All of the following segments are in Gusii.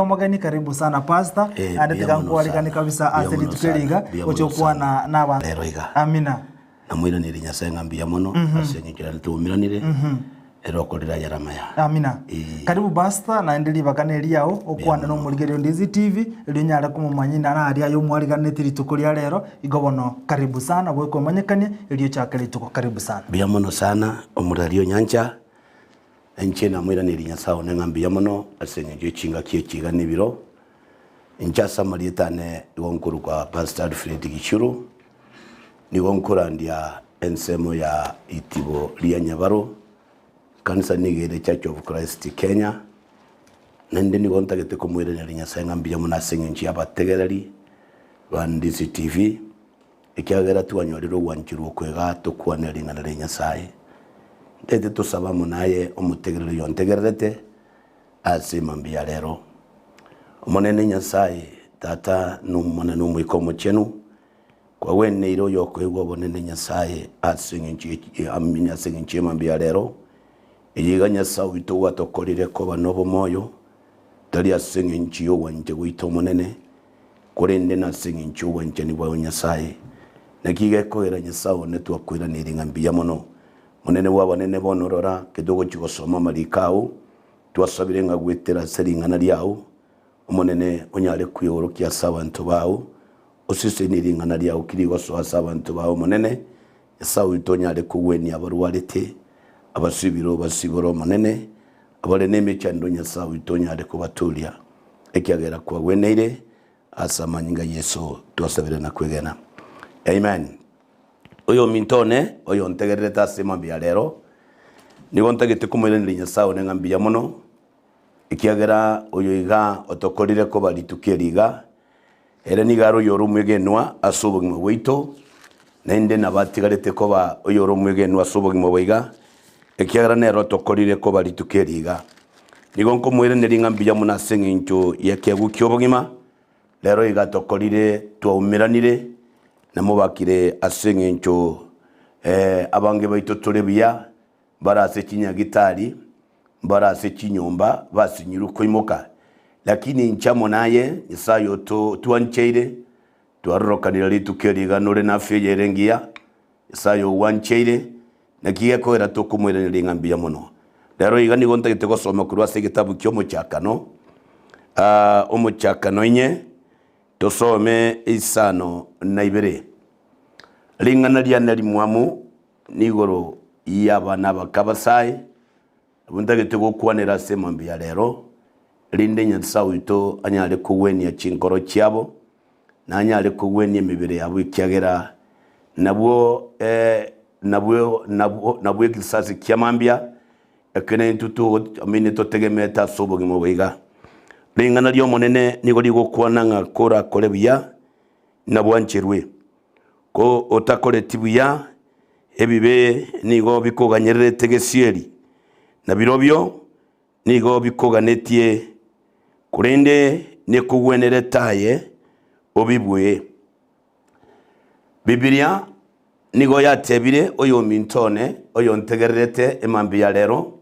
Omogeni karibu sana pastor, Eh, naende mbuya tiga mono nkwariganie sana, kabisa mbuya ase mono rituko eri sana, iga mbuya gocha mono okwana sana. na abanto. Rero iga. Amina. Namoiranerie Nyasae ng'a mbuya mono ase eng'encho naende twaumeranire, ere okorire ayare amaya. Amina. Eh. Karibu pastor, naende ribaga neriao okwane mono. na omorigereria o Ndizi TV, erio onyare komomanya inda naria aye omwariganeti rituko ria rero, igo bono karibu sana goika omanyekanie erio ochake rituko karibu sana. Mbuya mono sana, omorari o nyancha, Inche namoiranerie Nyasae one ng'a mbuya mono ase engencho ye chingaki echi iga na ebiro. Inche ase amarieta ane nigo nkorokwa Pastor Alfred Gichuru, nigo nkorandia ensemo ya itibo ria Nyabaro, ekanisa nigo ere Church of Christ Kenya, naende nigo ntagete komoiraneria Nyasae ng'a mbuya mono ase engencho ya abategereri ba Ndizi TV. Ekiagera twanyorire ogwancherwa okwo iga tokwane ring'ana ria Nyasae. Ntete tosabe amo naye omotegereri oyo ontegererete ase mambia ya rero. Omonene Nyasae, Tata na Omwana na Omoika Omochenu, kwagweneire oyokoegwa obonene Nyasae ase eng'encho ye amina ase eng'encho y'emambia ya rero, eye iga Nyasae oito gwatokorire koba nobomoyo, tari ase eng'encho y'ogwancha gwaito Omonene, korende nase engencho y'obwanchani bwao Nyasae. Naki gekogera Nyasae one twakoiraneire ng'a mbuya mono. Monene bw'abanene bono rora, ekero togochia gosoma amariko ao, twasabire ng'a goetera ase ring'ana riao, Omonene, onyare kweorokia ase abanto bao, osesenie ring'ana riao ki rigosoa ase abanto bao Omonene, Nyasae oito onyare kogwenia abarwarete, abasibire obasibore Omonene, abare nemechando Nyasae oito onyare kobatooria. Ekiagera kwagweneire, ase amanyinga a Yeso twasabire na kwegena. Amen. Oyominto one, oyontegererete ase mambia ya rero, nigo ntagete komoiraneria Nyasae one ng'a mbuya mono, ekiagera oyo iga otokorire koba rituko eri iga, ere nigo are oyore omwegenwa ase obogima bwaito, naende nabo atigarete koba oyore omwegenwa ase obogima obo iga, ekiagera nere otokorire koba rituko eri iga. Nigo nkomoiraneria ng'a mbuya mono ase engencho y'ekeegwa ki'obogima, rero iga tokorire twaumeranire, namobakire ase engencho abange baito tore buya, mbare ase chinyagitari, mbare ase chinyomba basinyirwe koimoka. Lakini inche amo naye, Nyasaye oto otwancheire, twarorokanire rituko eri iga nore nafia eye ere engiya, Nyasaye ogwancheire, naki gekogera tokomoiraneria ng'a mbuya mono. Rero iga nigo ntagete gosoma korwa ase egetabu ki'Omochakano, Omochakano inye, tosome isano na ibere. Ring'ana riane rimwamu nigoro y'abana abake abasae, Nabo ntagete gokwanera ase mambia ya rero, erinde Nyasae oito anyare kogwenia chinkoro chiabo, na anyare kogwenia emebere yabo ekiagera nabwo nabwo nabwo nabwo egesasi kia mambia, ekero intwe to I mean totegemeete ase obogima obo iga. Ring'ana ri'Omonene nigo rigokwana ng'a korakore buya, nabwancherwe, ko otakoreti buya, Ebibe nigo bikoganyererete gesieri, na birobio nigo bikoganetie, korende nekogwenerete aye obibue. Bibilia nigo yatebire oyominto one oyontegererete emambia ya rero,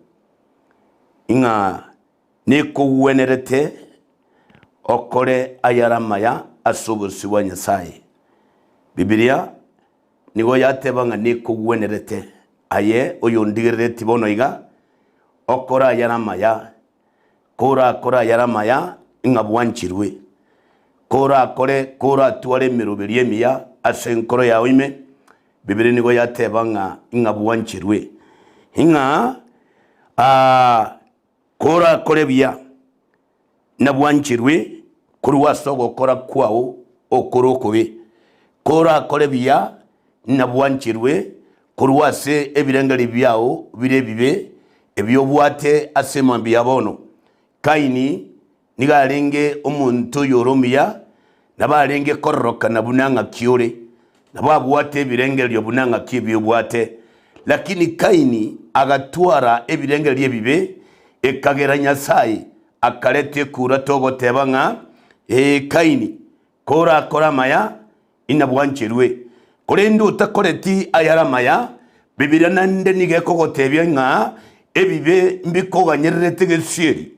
ng'a nekogwenerete okore ayare amaya ase obosio bwa Nyasae. Bibilia Nigo yateba ng'a nekogwenerete aye oyondigereretie bono iga, okore ayare amaya, korakore ayare amaya ng'a bwanchirwe, korakore koratware emeroberio emiya ase enkoro yao ime, Bibilia nigo yateba ng'a ng'a bwanchirwe, ng'a korakore buya nabwancherwe korwa ase ogokora kwao okore okobe. Korakore buya, nabwancherwe korwa ase ebirengererio biao bire ebibe, ebi obwate ase emambia ya bono. Kaini nigo arenge omonto oyore omuya, nabo arenge kororokana buna ng'aki ore, nabo abwate ebirengererio buna ng'aki ebi obwate. Lakini Kaini agatwara ebirengererio ebibe, ekagera Nyasae akareta ekura togoteba ng'a, Ee Kaini, korakore amaya, inabwancherwe. Korende otakoreti ayare amaya, Bibilia naende nigo ekogotebia ng'a ebibe mbikoganyererete gesieri.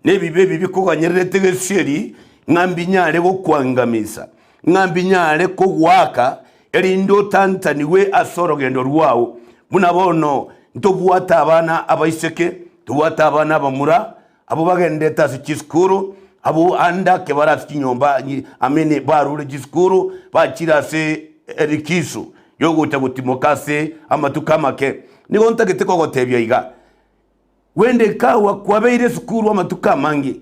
Na ebibe ebi bikoganyererete gesieri, ng'a mbinyare gokwangamisa, ng'a mbinyare kogoaka, erinde otantanigwe ase orogendo rwao. Buna bono ntobwate abana abaiseke, tobwate abana abamura, abwo bagenderete ase chisukuru, abwo ande ake bare ase chinyomba, I mean barure chisukuru, bachire ase erikisu yogocha gotimoka ase amatuko amake. Nigo ntagete kogotebia iga, Gwenda ekawa kwabeire esukuru amatuko amange,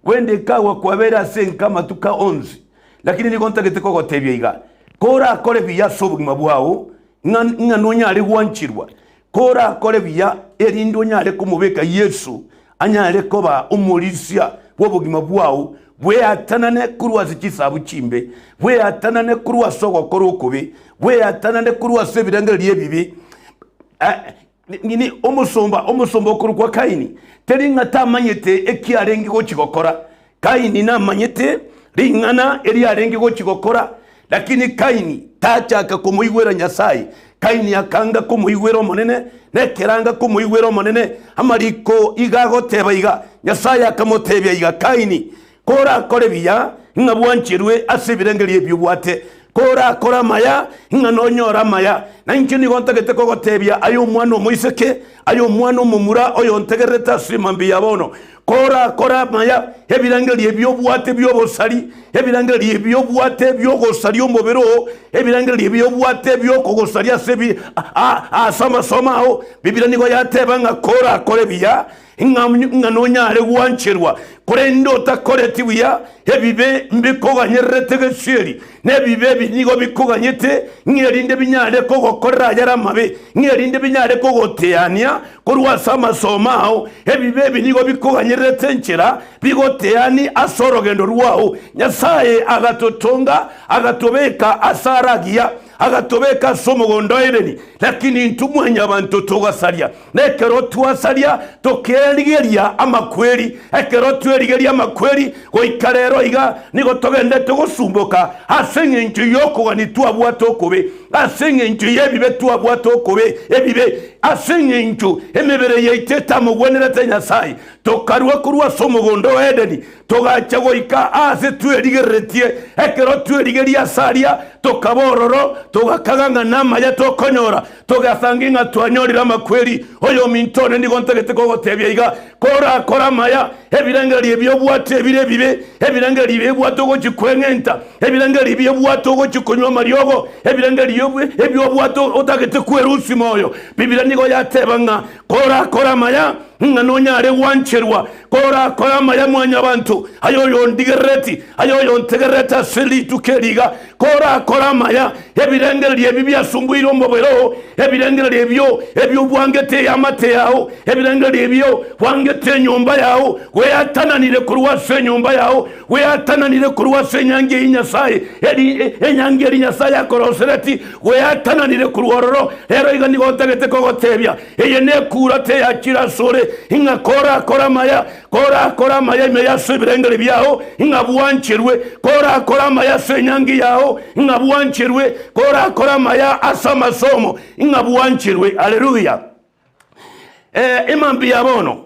gwenda ekawa kwabeire ase enka amatuko onsi, lakini nigo ntagete kogotebia iga, korakore buya ase obogima bwao, ng'a ng'a nonyare gwancherwa, korakore buya erinde onyare komobeka Yeso anyare koba omorisia bw'obogima bwao, bweatanane korwa ase chisabu chimbe, bweatanane korwa ase ogokora okobe, bweatanane korwa ase ebirengererio ebibe. Nini omosomba, omosomba okorokwa Kaini, teri ng'a tamanyete eki arenge gochia gokora. Kaini namanyete ring'ana eri arenge gochia gokora, lakini Kaini tachaka komoigwera Nyasae. Kaini akanga komoigwera Omonene, na ekero anga komoigwera Omonene, amariko iga agoteba iga, Nyasae akamotebia iga, Kaini, Korakore buya, ng'a bwancherwe ase ebirengererio ebi obwate. Korakore amaya, ng'a nonyore amaya. Na inche nigo ntagete kogotebia, aye omwana omoiseke, aye omwana omomura oyontegererete ase mambia ya bono, korakore amaya, ebirengererio ebi obwate bi'obosari, ebirengererio ebi obwate bi'ogosaria omobere oo, ebirengererio ebi obwate bi'okogosaria ase ebi a ase amasomo ao, Biblia nigo yateba ng'a korakore buya, ng'a ng'a nonyare gwancherwa, korende otakoreti buya, ebibe mbikoganyererete gesieri, na ebibe ebi nigo bikoganyete, ng'a erinde binyare kogokorera ayare amabe, ng'a erinde binyare kogoteania korwa ase amasomo ao. Ebibe ebi nigo bikoganyererete enchera, bigoteani ase orogendo rwao. Nyasae agatotonga, agatobeka ase are agiya, agatobeka ase omogondo o Edeni, lakini intwe mwanyabanto togasaria. Na ekero twasaria, tokerigeria amakweri. Ekero twerigeria amakweri, goika rero iga nigo togendete gosumboka ase engencho y'okogania twabwate okobe, ase engencho y'ebibe twabwate okobe, ebibe, ase engencho emebere yaito etamogwenerete Nyasae. Tokarua korwa ase omogondo o Edeni, togacha goika aase twerigereretie. Ekero twerigeria ase aria, tokaba ororo, togakaga ng'a namaya tokonyora. Togasangi ng'a twanyorire amakweri. Oyominto one nigo ntagete kogotebia iga, korakore amaya, ebirengererio ebi obwate ebire ebibe, ebirengererio ebi ebwate ogochia kweng'enta, ebirengererio ebi ebwate ogochia konywa amariogo, ebirengererio ebi obwate otagete kwerusia moyo. Biblia nigo yateba ng'a korakore amaya, ng'a nonyare gwancherwa. Korakore amaya mwanyabanto, aye oyondigerereti, aye oyontegererete ase rituko eri iga, Korakore amaya, ebirengererio ebi biasumbuire omobere oo, ebirengererio ebio ebio bwangete eamate yao, ebirengererio ebio bwangete enyomba yao, gweatananire korwa ase enyomba yao, gweatananire korwa ase enyangi eyio Nyasae eri enyangi eri Nyasae akorosereti, gweatananire korwa ororo. Rero iga nigo ntagete kogotebia, eye nekura teyachire asore, ng'a korakore amaya, Korakore amaya ime y'ase ebirengeri biao, ng'a bwancherwe. Korakore amaya ase enyangi yao, ng'a bwancherwe. Korakore amaya ase amasomo, ng'a bwancherwe. Haleluya! Eh, emambia ya bono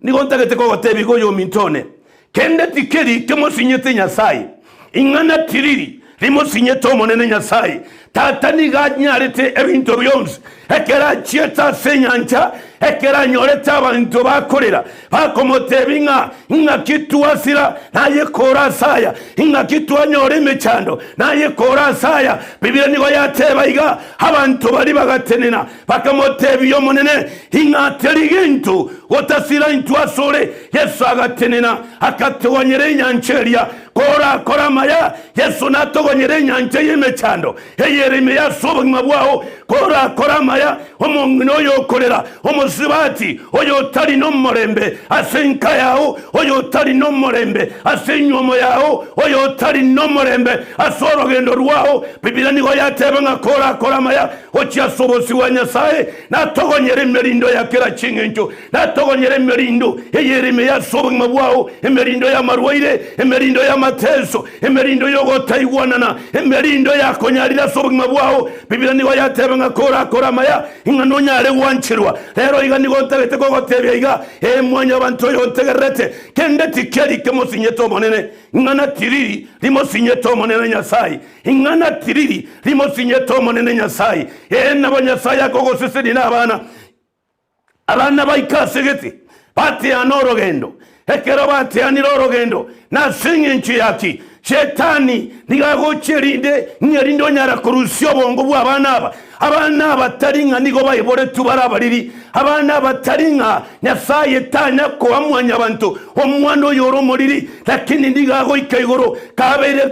nigo ntagete kogotebia iga oyominto one, kende tikeri kemosinyete Nyasae, ing'ana tiriri rimosinyete Omonene Nyasae. Tata nigo anyarete ebinto bionsi. Ekero achiete ase enyancha, ekero anyorete abanto bakorera, bakomotebia ng'a ing'aki twasira, naye kore ase aya, ing'aki twanyora emechando, naye kore ase aya. Biblia nigo yateba iga, Abanto baria bagatenena, bakamotebia Omonene, ing'a teri gento gotasira intwe asore. Yeso agatenena, akatogonyera enyancha eria. Korakore amaya, Yeso natogonyere enyancha y'emechando eyere ime y'ase obogima bwao. Korakore amaya, omong'ina oyokorera, omosubati oyotari nomorembe ase enka yao, oyotari nomorembe ase enyuomo yao, oyotari nomorembe ase orogendo rwao, Biblia nigo yateba ng'a korakore amaya gochia ase obosio bwa Nyasae, natogonyere emerindo ya kera ching'encho. Natogonyere emerindo eyere ime y'ase obogima bwao, emerindo y'amarwaire, emerindo y'amateso, emerindo y'ogotaigwanana, emerindo yakonyarire ase obogima. obogima bwao. Biblia nigo yateba ng'a korakore amaya, ing'a nonyare gwancherwa. Rero iga nigo ntagete kogotebia iga, Ee mwanyabanto oyo ontegererete, kende tikeri kemosinyete Omonene, ing'ana tiriri rimosinyete Omonene Nyasae, ing'ana tiriri rimosinyete Omonene Nyasae. Ee nabo Nyasae akogosesenia nabana. Abana baika ase gete, bateana orogendo. Ekero bateanire orogendo, nase engencho ya ki? Shetani nigo agochia erinde ng'a erinde onyara korusia obongo bw'abana aba. Abana aba tari ng'a nigo baiboretwe bare abariri. Abana aba tari ng'a Nyasaye tanya koa mwanyabanto omwana oyo ore omoriri, lakini nigo agoika igoro kabeire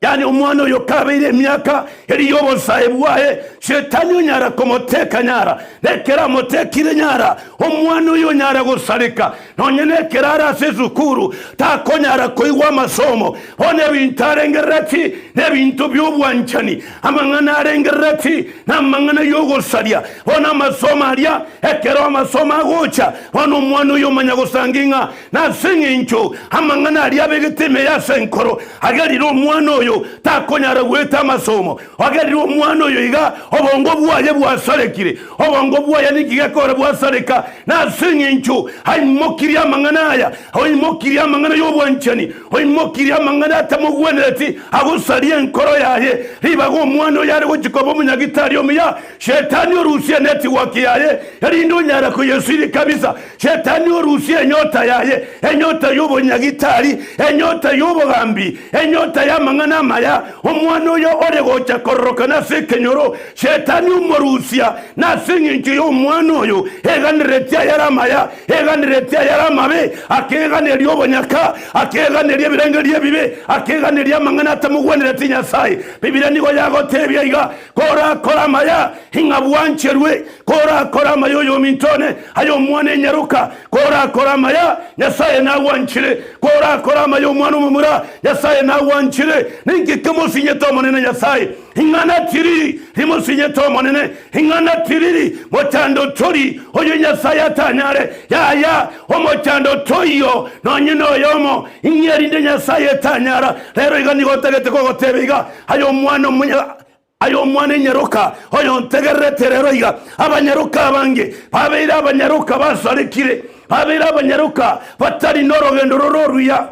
Yaani omwana oyo kabeire emiaka eria y'obosae bwaye, Shetani onyara komoteka nyara, na ekero amotekire nyara, omwana oyo onyara gosareka. Nonye nekero are ase esukuru, takonyara koigwa amasomo. Bono ebinto arengerereti nebinto bi'obwanchani, amang'ana arengerereti namang'ana y'ogosaria. Bono amasomo aria, ekero amasomo agocha, bono omwana oyo omanya gosangi ng'a Nase engencho amang'ana aria abegete ime y'ase enkoro, agerire omwana oyo takonyara goeta amasomo, agerire omwana oyo iga obongo bwaye bwasarekire. Obongo bwaye ninki gekogera bwasareka? Nase engencho aimokirie amang'ana aya, oimokirie amang'ana y'obwanchani, oimokirie amang'ana atamogwenereti, agosaria enkoro yaye. Ribaga omwana oyo are gochia koba omonyagitari omuya, Shetani orusie enetiwaki yaye, erinde onyare koyesiria kabisa. Shetani orusie enyota yaye, enyota y'obonyagitari, enyota y'obogambi, enyota y'amang'ana amaya, omwana oyo ore gocha kororokana ase ekenyoro. Shetani omorusia nase engencho y'omwana oyo eganeretie ayare amaya, eganeretie ayare amabe, akeganeria obonyaka, akeganeria ebirengererio ebibe, akeganeria amang'ana atamogwenereti Nyasae. Bibilia nigo yagotebia iga, Korakore amaya, ing'a bwancherwe. Korakore amaya oyominto one, aye omwana enyaroka, korakore amaya, Nyasae nagwanchire. Korakore amaya omwana omomura, Nyasae nagwanchire. Ninki kemosinyete Omonene Nyasae? Ing'ana tiriri rimosinyete Omonene, ing'ana tiriri mochando tori oyo Nyasae atanyare. Yaya, omochando toiyo nonye noyomo, ing'e erinde Nyasae etanyara. Rero iga nigo ntagete kogotebia iga, aye omwana omuya. Aye omwana enyaroka, oyontegererete rero iga, abanyaroka abange babeire abanyaroka basarekire, babeire abanyaroka batari norogendo rore oruya.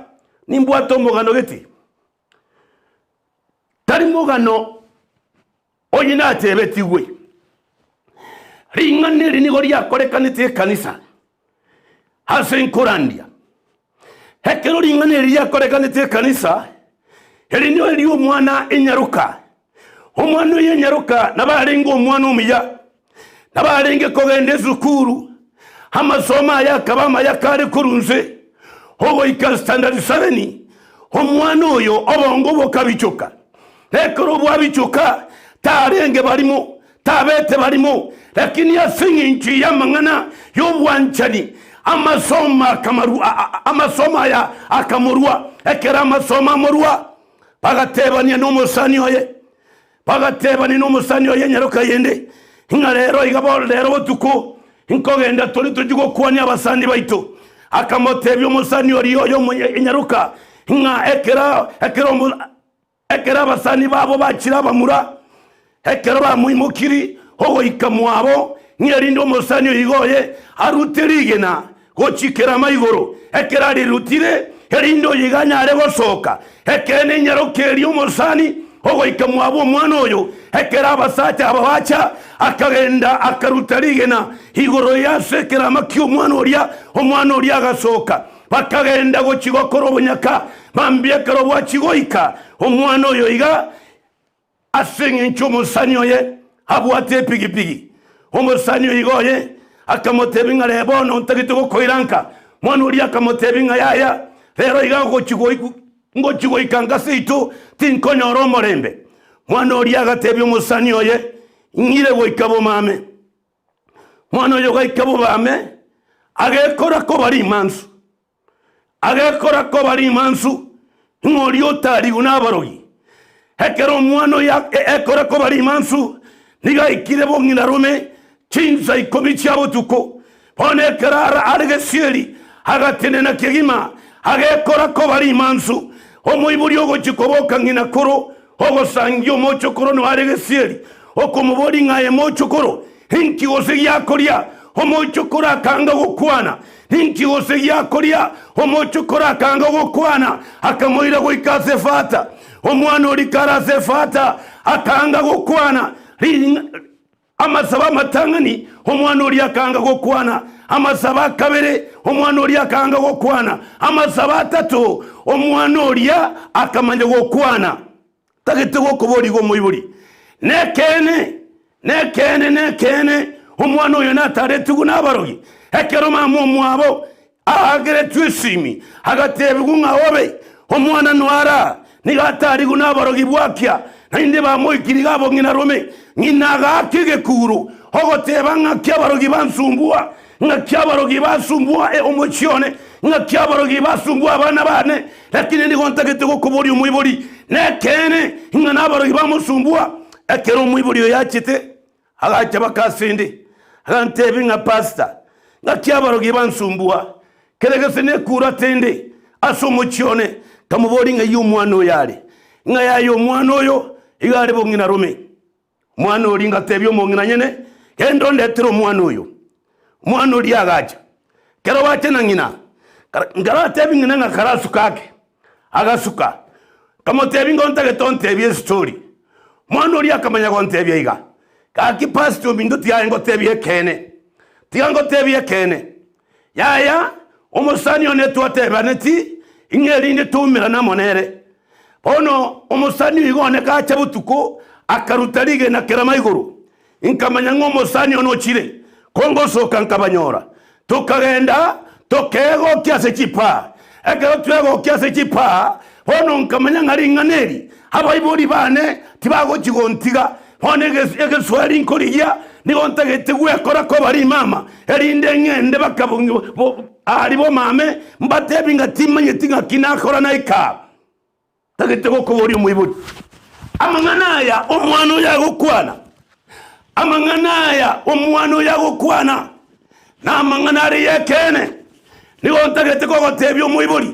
Nimbwate omogano gete, tari mogano onye natebetigwe. Ring'ana eri nigo riakorekanete ekanisa ase nkorandia. Ekero ring'ana eri riakorekanete ekanisa, eri nigo eri'omwana enyaroka. Omwana oyo enyaroka nabo arenge omwana omuya, nabo arenge kogenda esukuru, amasomo aye akaba amaya kare korwa nse, ogoika standard seven, omwana oyo obongo bokabichoka. Ekero bwabichoka, tarenge barimo, Tabete barimo, lakini ase engencho y'amang'ana y'obwanchani, amasomo akamarwa, amasomo aya akamorua. Ekero amasomo amorua, bagatebania nomosani oye, bagatebania nomosani oye enyaroka yende, ng'a rero iga bono rero botuko nkogenda tore tochie gokwania abasani baito. Akamotebia omosani oria oye omonye enyaroka ng'a ekero ekero omo Ekero abasani babo bachire abamura, ekero bamoimokirie ogoika mwabo, ng'a erinde omosani oyo iga oye arute rigena gochikera amaigoro, ekero arirutire, erinde oyo iga anyare gosoka. Ekeene inyaroke eria omosani ogoika mwabo omwana oyo, ekero abasacha aba bacha, akagenda akaruta rigena igoro y'ase ekerama ki'omwana oria, omwana oria agasoka. Bakagenda gochia gokora obonyaka, mambia ekero bwachia goika, omwana oyo iga, ase engencho omosani oye abwate epigipigi, omosani oyo iga oye akamotebia ng'a ree bono ntagete gokoira nka. Mwana oria akamotebia ng'a yaya, rero iga ngochia goika ngochia goika nka seito tinkonyora omorembe. Mwana oria agatebia omosani oye, ng'ire goika bomame. Mwana oyo gaika bobame, agekora koba rimansu, agekora koba rimansu, ng'a oria otarigwe nabarogi. Ekero omwana oyo ekora koba rimansu, nigo aikire bong'ina rome chinsa ikomi chia botuko. Bono ekero are gesieri, agatenena kegima, agekora koba rimansu. Omoibori ogochia koboka ng'ina koro. Ogosangia omochokoro noare gesieri, okomoboria ng'a aye mochokoro, inki gose giakoria? Omochokoro akanga gokwana. Ninki gose giakoria? Omochokoro akanga gokwana, akamoira goika ase efata. Omwana oria kare ase efata, akanga gokwana. Amasabo amatang'ani, omwana oria akaanga gokwana. Amasabo akabere, omwana oria akaanga gokwana. Amasabo atato, omwana oria akamanya gokwana. Tagete gokoboria iga omoibori, Nekeene, nekeene, nekeene, omwana oyo nataretigwe nabarogi. Ekero mama omwabo Aakeretwe esimi, agateebigwa ng'a obe omwana noara, nigo atarigwe nabarogi bwakia, naende bamoikirie iga abo ng'ina rome. Ng'ina agaaka egekuro, ogoteeba, Ng'aki abarogi bansumbua, ng'aki abarogi basumbua omochie one, ng'aki abarogi basumbua abana baane. Lakini nigo ntagete gokoboria omoibori, Nekeene ng'a nabarogi bamosumbua? Ekero omoibori oyo achete, Agacha baka asende, agantebia ng'a, Pastor, ng'aki abarogi bansumbua, kera gese nekura tende ase omochie one. Nkamoboria ng'ai omwana oyo are, ng'a yaya omwana oyo iga are bong'ina rome. Omwana oria ngatebia omong'ina nyene, genda ondetere omwana oyo. Omwana oria agacha. Kero bacha na ng'ina, nkaratebia ng'ina ng'a karasuka ake, agasuka. Nkamotebia ng'a ontagete ontebie estori. Omwana oria akamanya gontebia iga, Gaki pastor ominto tiga aye ngotebie ekeene, tiga ngotebie ekeene. Yaya, omosani one twatebaneti ing'a erinde toumerane amo nere. Bono omosani oiga one gacha botuko, akaruta rigena kerama igoro. Nkamanya ng'a omosani one ochire, ko ngosoka nkabanyora. Tokagenda, tokegokia ase chipaa. Ekero twegokia ase chipaa, bono nkamanya ng'a ring'ana eri abaibori baane tibagochia gontiga. Bono egesweri nkorigia, nigo ntagete gwekora koba rimama, erinde ng'ende aria bomame, mbatebi ng'a timanyeti ng'aki nakora naika. Tagete gokoboria omoibori amang'ana aya omwana oyo agokwana, amang'ana aya omwana oyo agokwana namang'ana are y'ekeene. Nigo ntagete kogotebia omoibori,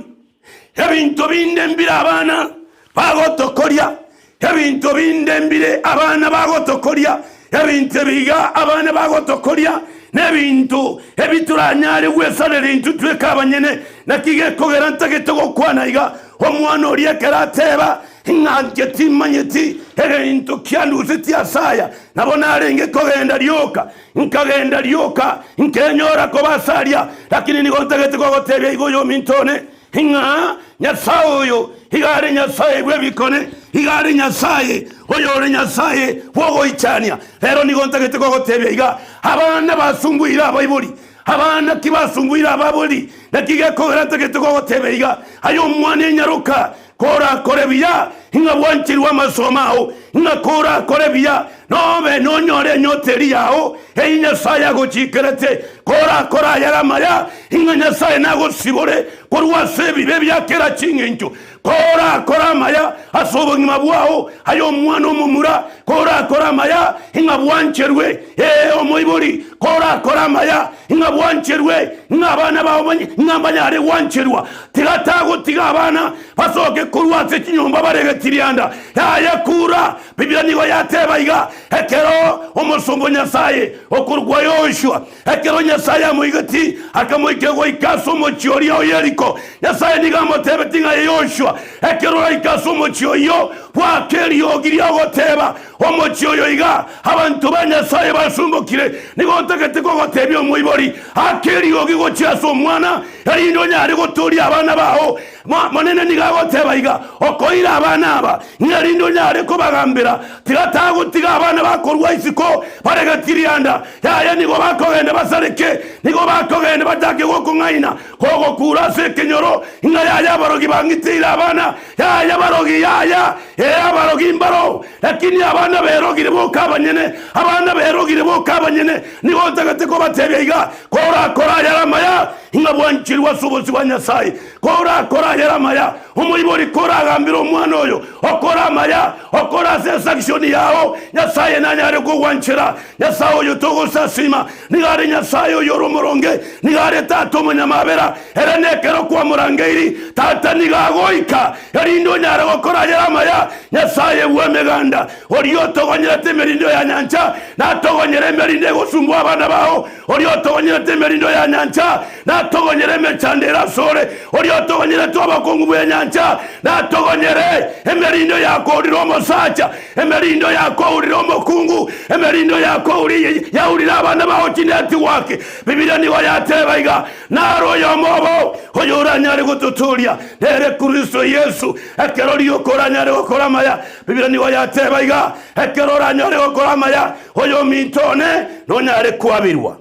ebinto binde mbire abana bagotokoria, ebinto binde mbire abana bagotokoria, ebinto ebi iga abana bagotokoria, nebinto ebi toranyare gwesareria intwe tweka abanyene. Naki gekogera ntagete gokwana iga, Omwana oria ekero ateba, ng'a inche timanyeti egento kiandusetie ase aya, nabo narenge kogenda rioka, nkagenda rioka, nkenyora koba ase aria. Lakini nigo ntagete kogotebia iga oyominto one, ng'a Nyasae oyo iga are Nyasae bw'ebikone, iga are Nyasae oyore Nyasae bw'ogoichania. Rero nigo ntagete kogotebia iga, abana basunguire abaibori, Abana tibasunguire ababori, naki gekogera ntagete gogotebia iga, Aye omwana enyaroka, korakore buya, ng'a bwancherwe amasomo ao, ng'a korakore buya, nobe nonyore enyota eria yao, eyio Nyasae agochikerete, korakore ayare amaya, ng'a Nyasae nagosibore korwa ase ebibe bia kera ching'encho. Korakore amaya ase obogima bwao, aye omwana omomura, korakore amaya, ng'a bwancherwe, ee, omoibori, korakore amaya, ng'a bwancherwe, ng'a abana bao ng'a mbanyare gwancherwa. Tiga tagotiga abana basoke korwa ase chinyomba bare getirianda. Yaya kura, Biblia nigo yateba iga, ekero omosomba o Nyasaye okorokwa Yoshua, Ekero Nyasae amoigeti, akamoikia goika ase omochie oria o Yeriko. Nyasae nigo amotebetie ng'a, Aye Yoshua, ekero oraike ase omochie oyio, bwake eriogi ri'ogoteeba, Omochie oyo iga, abanto ba Nyasae basumbokire. Nigo ntagete kogotebia omoibori, aka eriogi gochia ase omwana, erinde onyare gotooria abana bao. Omonene nigo agoteba iga, Okoira abana aba, ng'a erinde onyare kobagambera, tiga tagotiga abana bakorua isiko bare getirianda. Yaya, nigo bakogenda basareke, nigo bakogenda bachake gokong'aina, kogokuura ase ekenyoro, ng'a yaya abarogi bang'iteire abana, yaya abarogi, yaya, ee, abarogi mbaro. Lakini abana berogire boka abanyene, abana berogire boka abanyene. Nigo ntagete kobatebia iga, korakore ayare amaya, ng'a bwanchirwe ase obosio bwa Nyasae. Korakore ayare amaya. Omoibori koragambere omwana oyo, okore amaya, okore ase esakishoni yao, Nyasaye nanyare kogwanchera. Nyasae oyo togosasima nigo are Nyasae oyore omoronge, nigo are Tata omonyamabera, ere nekero kwamorangeiri, Tata nigo agoika, erinde onyare gokora ayare amaya. Nyasae bw'emeganda, oria otogonyerete emerindo ya nyancha, natogonyere emerindo egosumbua abana bao, oria otogonyerete emerindo ya nyancha, natogonyere emechando ere asore, oria otogonyerete obokungu bw'enyancha, natogonyere emerindo yakourire omosacha, emerindo yakourire omokungu, emerindo yakouri yaurire abana bao chinetiwaki. Bibilia nigo yateba iga, Naro oyomo obo oyoranyare gototooria, nere Kristo Yesu. Ekero rioka oranyare gokora amaya, Bibilia nigo yateba iga, ekero oranyare gokora amaya, oyominto one nonyare kwaberwa.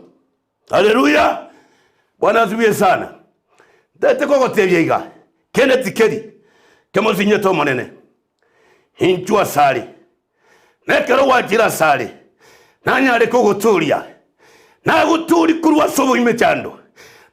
Haleluya! Bwana asifiwe sana. Ntete kogotebia iga, kende tikeri kemosinyete Omonene. Inchuo asare, na ekero gwachire asare, nanyare kogotooria, nagotoorie korwa ase oboimechando,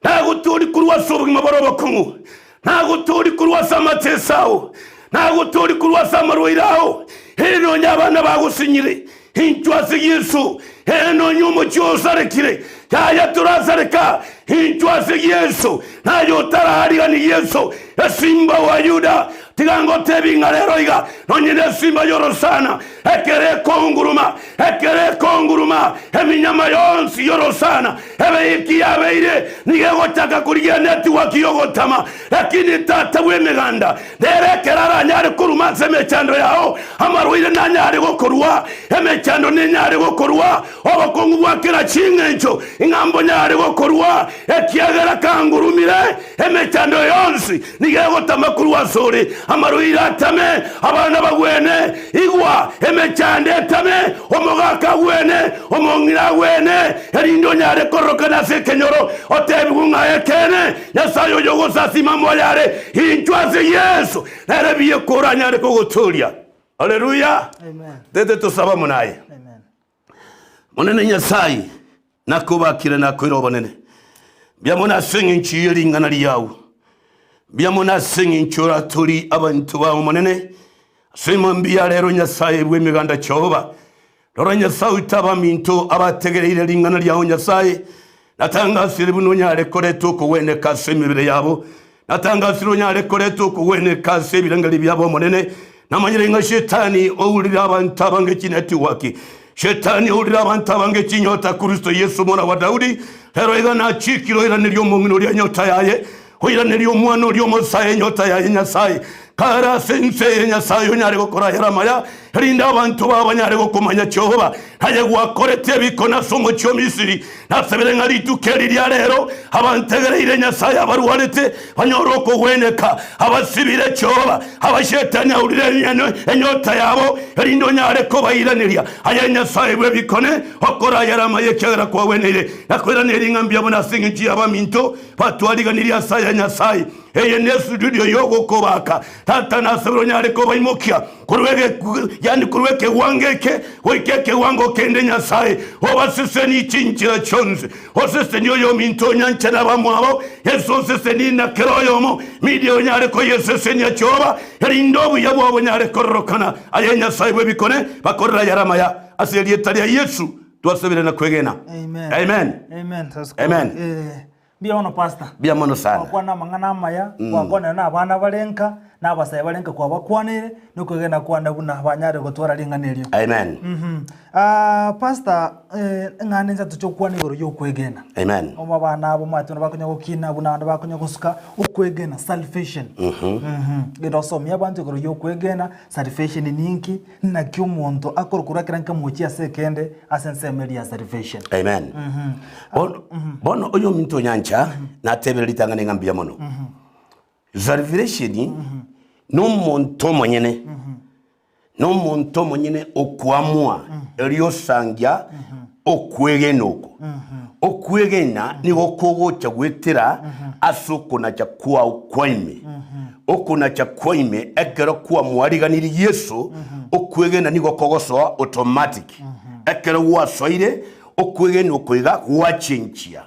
nagotoorie korwa ase obogima bore obokong'u, nagotoorie korwa ase amateso ao, nagotoorie korwa ase amarwaire ao, ee nonya abana bagosinyire, Inchuo ase Yeso, ee nonya omochie osarekire, yaya torasareka. Inchuo ase Yeso, naye otararigani Yeso, esimba wa Yuda. Tiga ngotebi ng'a rero iga, nonye nesimba y'orosana, ekero ekonguruma, ekero ekonguruma, eminyama yonsi y'orosana ebe eki yabeire, nigo egochaka korigia netiwaki y'ogotama. Lakini Tata bw'Emeganda nere ekero aranyare koruma ase emechando yao, amarwaire nanyare gokorua, emechando nenyare gokorua, obokong'u bwa kera ching'encho ng'a mbonyare gokorua, ekiagera kangurumire, emechando yonsi nigo egotama korwa asore, amarwaire atame, abana bagwene, igwa, emechando etame, omogaka agwene, omong'ina agwene, erinde onyare kororokana ase ekenyoro, otebigwe ng'a ekeene, Nyasae oyo ogosasima moyo are inchwe ase Yeso, nere bieka oranyare kogotooria. Haleluya! Amen. Tete tosaba amo naye. Amen. Monene Nyasae, nakobakire nakoire obonene. Mbuya mono ase eng'encho ye ring'ana riao. Mbuya mono ase eng'encho oratori abanto bao Omonene. Ase mambia rero Nyasae bw'emeganda Jehova, Rora Nyasae oito abaminto abategereire ring'ana riao Nyasae, natangasire buna onyare koreta okogweneka ase emebere yabo, natangasire onyare koreta okogweneka ase ebirengererio biabo Omonene, namanyire ng'a Shetani ourire abanto abange chinetiwaki, Shetani ourire abanto abange chinyota, Kristo Yeso omwana wa Daudi, rero iga nachikire oiranerie omong'ina oria enyota yaye, Oiranerie omwana oria omosae enyota yaye Nyasae, kare ase ense eye Nyasae onyare gokora ayare amaya, erinde abanto bao banyare gokomanya Jehova. Aye gwakorete ebikone ase omochie o Misiri, nasabire ng'a rituko eri ria rero abantegereire Nyasae abarwarete banyore okogweneka, abasibire Jehova, abashetani aurire enyota yabo, erinde onyare kobairaneria. Aye Nyasae bw'ebikone, okore ayare amaya ekiagera kwagweneire. Nakoiranerie ng'a mbuya mono ase engencho y'abaminto Batwariganirie ase aya Nyasae, eye nesudurio y'ogokobaaka. Tata nasabire onyare kobaimokia korwa ege, yaani korwa ekegwango eke goika ekegwango kende Nyasae, obasesenie chinchera chionsi. Osesenie oyominto onyanche nabamwabo, Yeso osesenie na kera oyomo, media onyare koyesesenia Jehova, erinde obuya bwao bonyare kororokana. Aye Nyasae bw'ebikone, bakorere ayare amaya. Ase erieta ria Yesu twasabire na kwegena. Amen. Amen. Amen. Sasiko. Amen. Eh, mbuya mono pastor. Mbuya mono sana. Gwakwana amang'ana amaya, gwakwanera na abana bare nka, na abasae bare nka kwabakwaneire, na okwegena kwane buna banyare gotwara ring'ana erio. Amen. Mhm. Ah, pastor, eh, eng'ana inse toche gokwana igoro ya okwegena. Amen. Omo abana abo omanyete buna bakonya gokina, buna abande bakonya gosuka, okwegena, salvation. Mhm. Genda osomie abanto igoro ya okwegena, salvation ninki, Naki omonto akorokwa ekero nkamochia ase ekende ase ensemo eria ya salvation. Amen. Bono, bono oyominto onyancha natebire ritang'ani ng'a mbuya mono. Salvation nomonto omonyene, nomonto omonyene okoamua erio osangia okwegena oko. Okwegena nigo kogocha goetera ase okonacha kwao kwa ime. Okonacha kwa ime ekero kwamwariganirie Yeso, okwegena nigo kogosoa automatic. Ekero gwasoire, okwegena oko iga gwachenchia,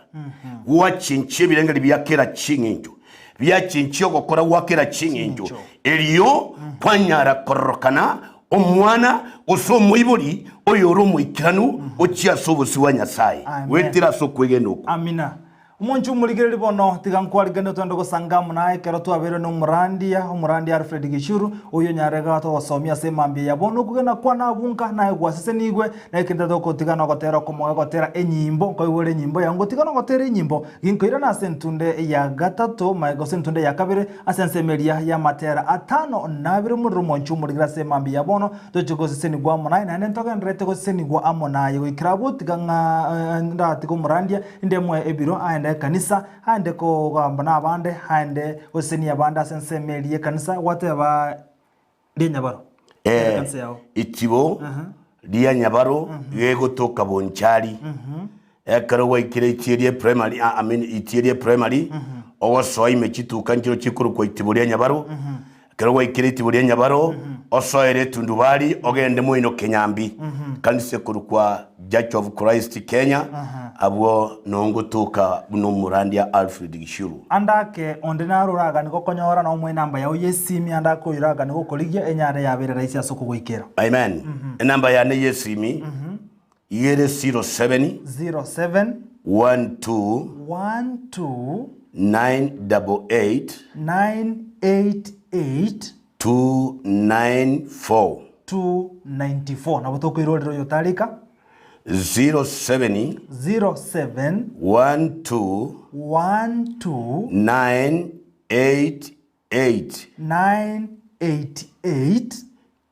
gwachenchia ebirengererio bia kera ching'encho. biachinchia ogokora gwa kera ching'encho, erio kwanyara kororokana omwana gose omoibori oyore omoikeranu gochia ase obosio bwa Nyasae, Amen. goetera ase okwegena okwo. Amina. Omonche omorigereria bono, tiga nkwariganie togende gosanga amo naye ekero twabeire nomorandia, omorandia Alfred Gichuru, oyio onyare gotogosomia ase emambia ya bono okogena kwane abwo nka naye gwasesenigwe, na ekento togotiga nogotera okomoga gotera enyimbo, nkoigwere enyimbo yao ngotiga nogotera enyimbo, ginkoirana ase entunde ya gatato mae gose entunde ya kabere, ase ensemo eria y'amatera atano na abere omorero omonche omorigereria ase emambia ya bono, Toche gosesenigwa amo naye, naende ntogendererete gosesenigwa amo naye goikera abwo, tiga ng'a ndatiga omorandia, inde moe ebiro, aende ekanisa, aende kogamba nabande, aende gosesenia abande ase ensemo eria y'ekanisa, gwateba rianyabaro Eh, ekanisa yao. Itibo ria nyabaro gegotoka Bonchari. Ekero gwaikire itie rie primary, ah, I mean itie rie primary, ogosoa ime chituka nchiro chikorokwa itibo ria nyabaro. Ekero gwaikire itibo ria nyabaro, osoere etundubari ogende moino Kenyambi, kanisa ekorokwa Church of Christ Kenya, abwo noo ngotoka buna omorandia Alfred Gichuru. Ande ake onde naro oraganie gokonyora, na omoe enamba yao y'esimi, ande ake oyo oraganie gokorigia, enyare yabeire rahisi ase okogoikera. Amen. Enamba yane y'esimi iga ere 07 07 12 12 988 988 294. 294. Nabo tokoirorera oyo otarika. 07 07 12 12 988 988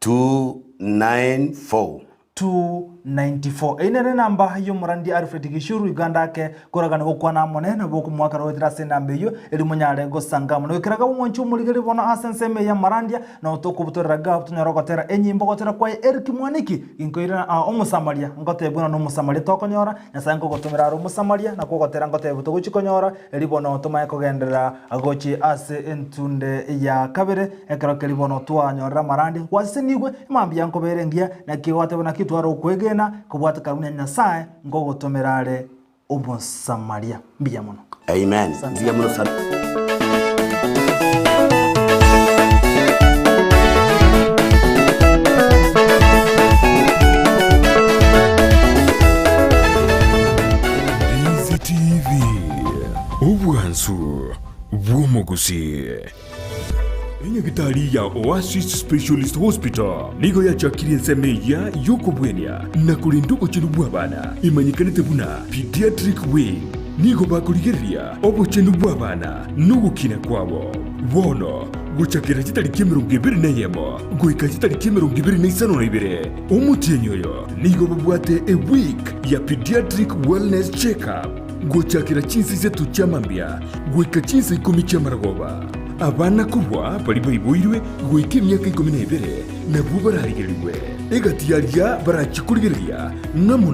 294. 294. Eyio nere enamba y'omorandi Alfred Gishuru Uganda ake koragana gokwana amo ne nabo okomoakera goetera ase enamba eyio erio monyare gosanga amo. Goikera gabo mwanche omorigeri bono ase ensemo eye y'amarandia nao tokobutorera gabo tonyore gotera enyimbo gotera kwaye Eric Mwaniki ginkoirana aa Omosamaria ngotebia buna nomosamaria tokonyora Nyasae nkogotomera are Omosamaria nakwo ogotera ngotebia togochi konyora Erio bono tomanye kogenderera gochia ase entunde ya kabere, ekero keria bono twanyorire amarandi, gwasesenigwe, emambia nkobeere engiya, naki gwateba naki tware okwegena, kobwatekana buna Nyasae nkogotomera are Omosamaria. Mbuya mono. Amen. Mbuya mono sana. Ndizi TV, obwansu bw'omogusii. Enyagitari ya Oasis Specialist Hospital nigo yachakirie ensemo eyia y'okobwenia na korenda obochenu bw'abana emanyekanete buna Pediatric Wing. Nigo bakorigereria obochenu bw'abana na ogokina kwabo. Bono gochakera chitariki 21 goika chitariki 52 omotienyi oyo nigo babwate eweek ya Pediatric Wellness Check-up gochakera chinsa isato chia mambia goika chinsa ikomi chi'amaragoba. Abana korwa baria baiboirwe goika emiaka ikomi na ebere nabwo bararigerigwe. Egati y'aria barachie korigereria ng'amo.